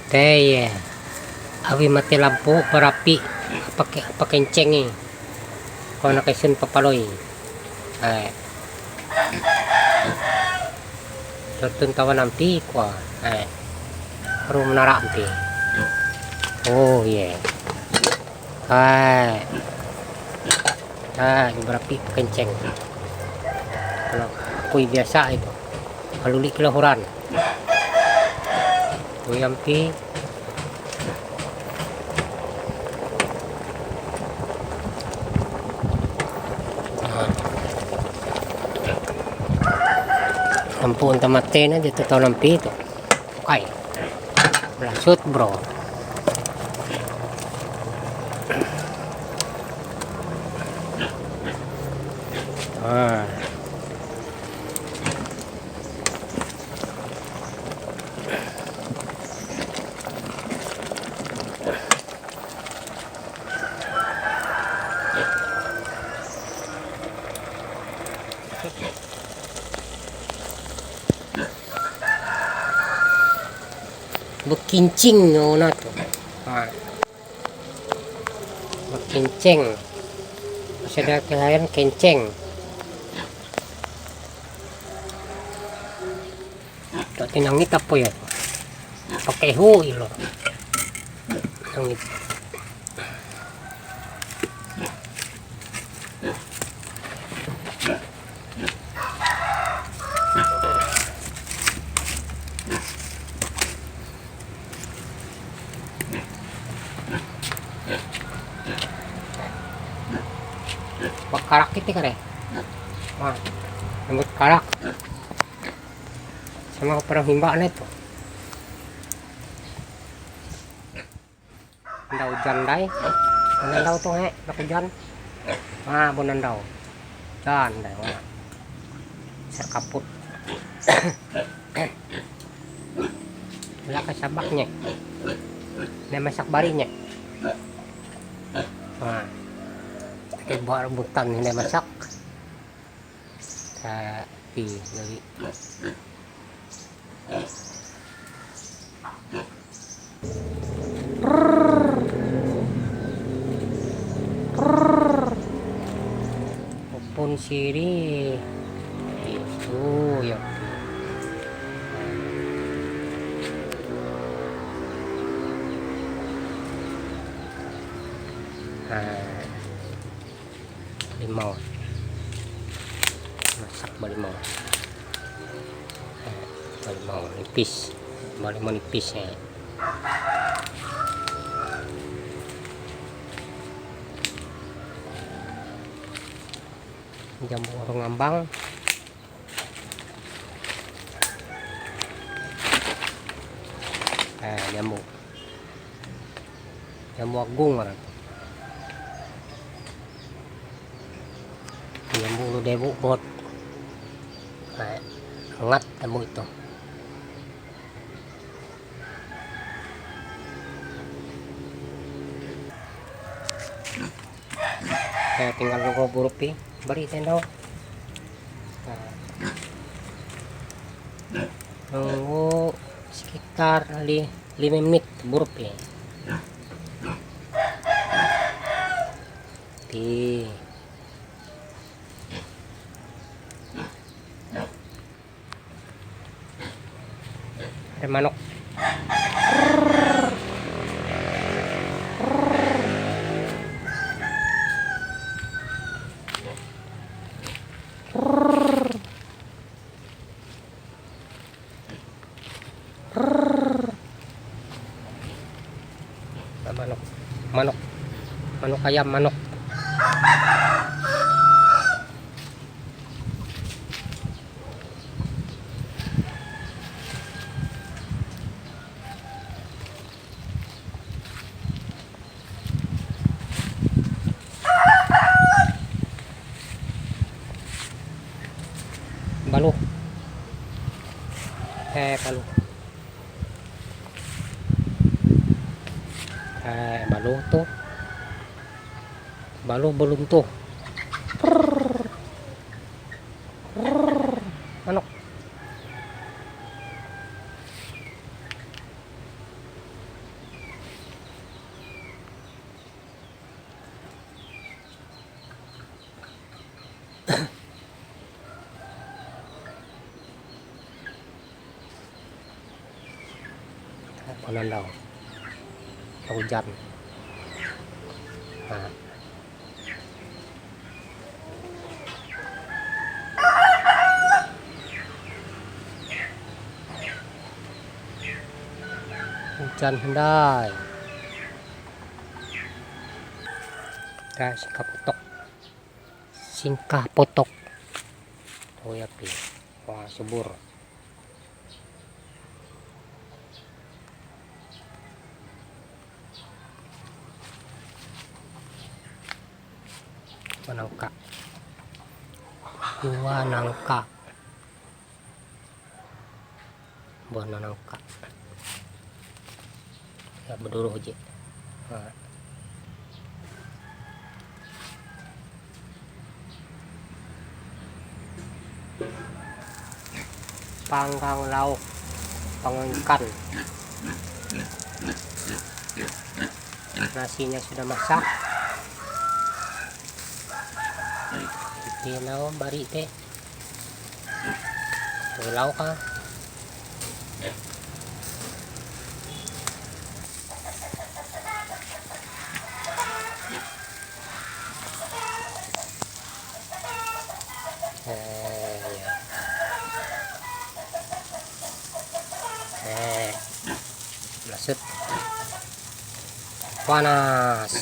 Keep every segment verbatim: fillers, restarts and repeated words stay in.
Te ye, awi mati lampu barapi, pake, pakenceng i. Kona kesun papaloi. Eh. Turtun tawan ampie koa. Eh. Baru manara ampie. Oh, ye. Hai. Hai, barapi kenceng. Kalau kui biasa itu. Haluli kilau horan. Kui ampie. Lampu tamatei na jetoh tawan ampie tu. Oke. Lasut, bro. Ah. Bekincing nona tu. Ha. Bekincing. Masih ada kelayan kenceng. Tak tinangit apa ya? Pakai hu ilo. Nangit. Bakarak itu kare. Wah, lembut karak. Sama parang himbak ne tu. Ndau ujan dai. Bunandau tu he, nak ujan. Ah, bunandau. Ujan dai, wah. Serkaput. Lah kasabak nye. Nde masak bari nye. Wah. Tapi buah rambutan nde masak. Tapi gawi. Opon sirih. Itu ya. Nah. Balimau. Masak balimau. Eh, balimau nipis. Balimau nipis, eh. Jambu orang ngambang. Eh, jambu. Jambu agung ngaran. Jambu ulu dewu bot. Eh, hangat jambu itu. Saya tinggal nunggu burup ih, bari tendau. Nah. Nunggu sekitar li-, lima menit burup ih. Ti. Ada manok. Manok, manok, manok ayam, manok. Baloh. Eh, baloh. Eh, baloh tu. Baloh baluntoh. Prrr. Prrr. Manok. Panandau. Hujan. Nah. Hujan handai. Guys, singkah potok. Singkah potok. Oh ya, pi. Wah, subur. Manangka. Buah nangka. Buah nangka. Ya, baduroh je. Nah. Panggang lauk, panggang ikan. Nasinya sudah masak. Ite nau bari te. Lau kah? Eh, ya. Eh, maksud panas.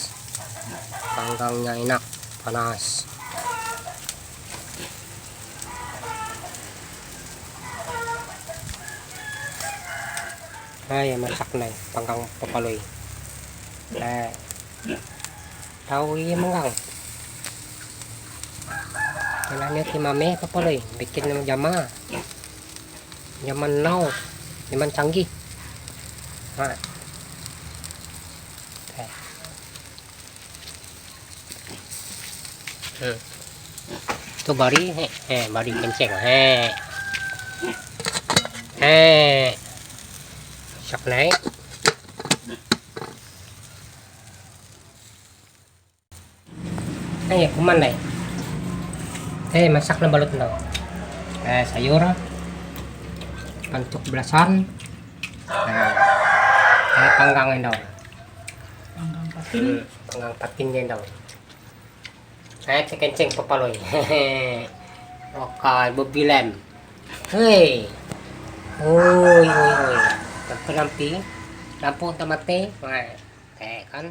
Panggangnya enak, panas. Nah, ya masak nih, panggang papalui. Nah, tahu iya manggang. Kenanya ti mame papalui, bikin jama. Zaman now, zaman canggih. Nah. Eh. Hmm. Tu bari, he, he, bari kenceng, he. He. Masak naik. Eh, kuman deh. Eh, masak na balut no. Eh, sayur. Pancuk belasan. Nah, eh, panggang endau. Panggang patin. Hmm, panggang patin endau. Eh, kekenceng papalui. Oka bebilem. Hei. Oi, oi, oi. Lampu nampi. Lampu tak mati. Nah, eh, kan.